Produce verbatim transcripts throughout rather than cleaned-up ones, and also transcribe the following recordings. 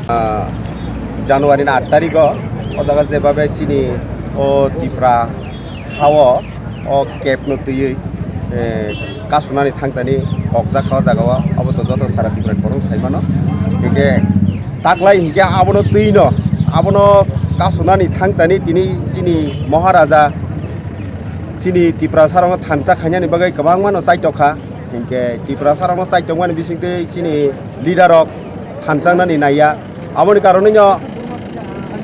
Ah, January ni aat tarikh o, o jaga jebabe chini o Tipra hao o cap no twiwi, eh, kasunani thangtani kokjak kha o jaga o, abo to joto sara Tripura ni borok sai mano. Hinkhe taklai hinkhe abono twi no, abono kasunani thangtani tini chini Maharaja chini Tiprasa rok no thansa khainani bagwi kwbangma no chaitok kha. Hinkhe Tiprasa rok no chaitok mani bisingtwi chini leader rok thansa wngnani naiya. Aboni karonwino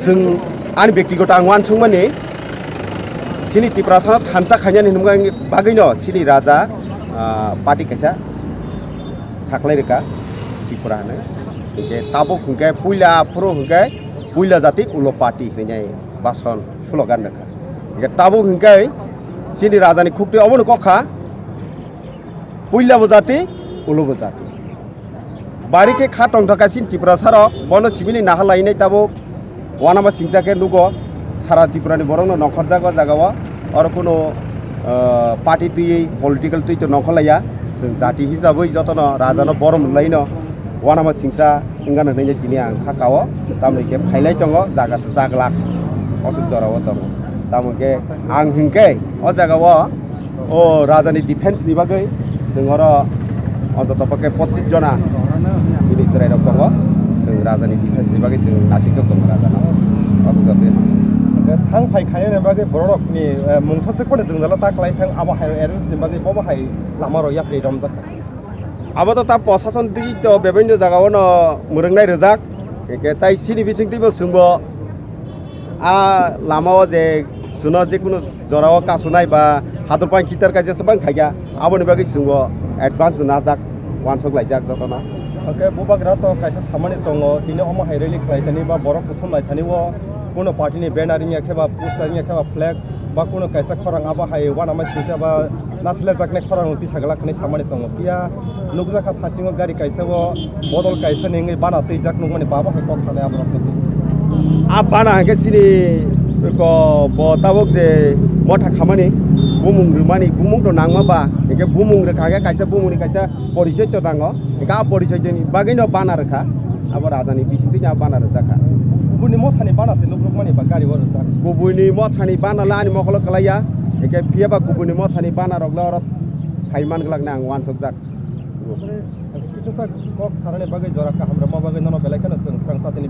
chwng ani bektigoto ang uansukmani, chini Tiprasano thansa khainani hwnmani bagwino chini raja, ah, party kaisa saklai rwkha Tripura hinwi. Hinkhe tabuk hinkhe puila aphuru hinkhe puila jati ulo party hinwi bason slogan rwkha. Hinkhe tabuk hinkhe chini rajani khuktwi obono kok kha. Puila bo jati, ulo bo jati. Bari khe kha tongthok kha chini Tiprasa rok, bono sibini nahar lainai tabuk uanama singcha khe nugo, sara Tripura ni borok no nongkhorjak o jaga o, oro kuno, ah, party twiwi political twi to nongkhor laiya, chwng jati hisabwi jotono raja no borom rwlai no uanama singcha wngano hinwi tini ang kha kao, tamoni khe phailai tongo, jaga se jaglak, osuk jora o tongo, tamo khe ang hinkhe o jaga o. O raja ni defense ni bagwi chwng oro ontoto pokhe pochis jona bini chwrai rok tongo. Chwng raja ni defense ni bagwi chwng naisingtok tongo raja no. Obo jotoni. Hwnkhe thang phai khaina bagwi borok rok ni, eh, mungsa chwk phano jwngjalo ta kwlai thang abo hai arrange ni bagwi bobo hai lama rok yapri romjak kha. Abo to ta prosason twi to bebinno jaga o no mwrwknai rwjak. Hwnkhe tai chini bising twi bo chwngbo a lama o je chwngno je kunu jora o kasunai ba hador pai kitar kaisa se bang khaikha, aboni bagwi chwngbo advance no najak, uansuk laijak jotono. Hwnkhe bubagra to kaisa samani tongo, tini omo hai rally khlai thani ba borok kuthum lai thani o, kuno party ni banner wngya khe ba poster wngya khe ba flag ba kuno kaisa khorang abo hai uanama singcha ba nasilajak nai khorang no tisa glak hinwi samani tongo. Phiya nukjakha thasingo gari kaisa o bodol kaisa ni wngwi bana twijak nukmani ba bo hai kok sanai aborok ni. A bana hwnkhe chini ko bo tabuk je motha khamani bumung rwmani, bumung to nangma ba, hwnkhe bumung rwkha khe kaisa bumung ni kaisa porichoi to nango, hwnkhe a porichoi ni bagwi no bana rwkha, abo raja ni bising twi a bana rwjak kha. Kubuni motha ni bana se nuk rwkmani ba gari o rwjak. Kubuni motha ni bana le ani mokolo kwlaiya, hwnkhe phiya ba kubuni motha ni bana rok le oro phai man glak nai ang uansukjak. Kisa sa kok sanani bagwi jora kaham rwma bagwi nono belai kheno chwng swrang satini